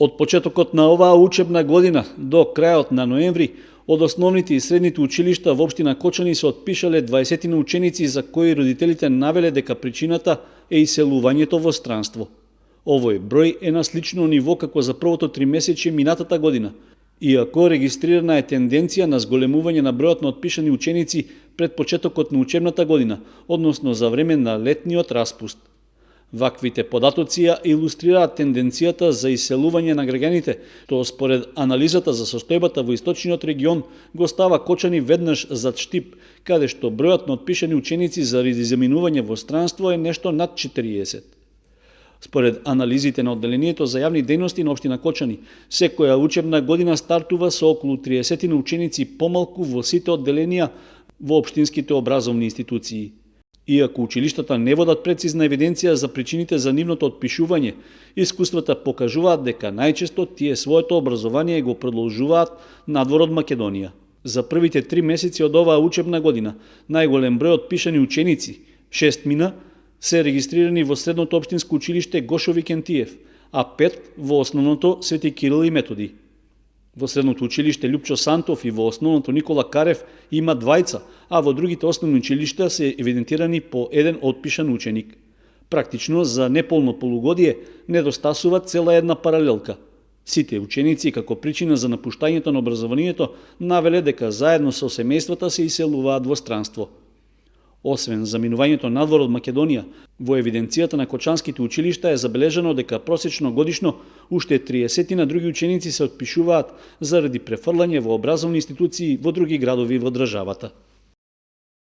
Од почетокот на оваа учебна година до крајот на ноември, од основните и средните училишта во општина Кочани се отпишале 20 ученици за кои родителите навеле дека причината е иселувањето во странство. Овој број е на слично ниво како за првото тримесечје минатата година, иако регистрирана е тенденција на зголемување на бројот на отпишани ученици пред почетокот на учебната година, односно за време на летниот распуст. Ваквите податоци ја илустрираат тенденцијата за иселување на граѓаните, што според анализата за состојбата во источниот регион го става Кочани веднаш зад Штип, каде што бројот на отпишани ученици заради заминување во странство е нешто над 40. Според анализите на одделението за јавни дејности на општина Кочани, секоја учебна година стартува со околу 30 ученици помалку во сите одделенија во општинските образовни институции. Иако училиштата не водат прецизна евиденција за причините за нивното отпишување, искуствата покажуваат дека најчесто тие своето образование го продолжуваат надвор од Македонија. За првите 3 месеци од оваа учебна година, најголем број отпишани ученици, 6 мина, се регистрирани во средното општинско училиште Гошови Кентиев, а 5 во основното Свети Кирил и Методи. Во средното училиште Лјупчо Сантов и во основното Никола Карев има двајца, а во другите основни училишта се евидентирани по еден отпишан ученик. Практично за неполно полугодие недостасува цела една паралелка. Сите ученици како причина за напуштањето на образованието навеле дека заедно со семејствата се иселуваат во странство. Освен заминувањето надвор од Македонија, во евиденцијата на кочанските училишта е забележано дека просечно годишно уште 30 на други ученици се отпишуваат заради префрлање во образовни институции во други градови во државата.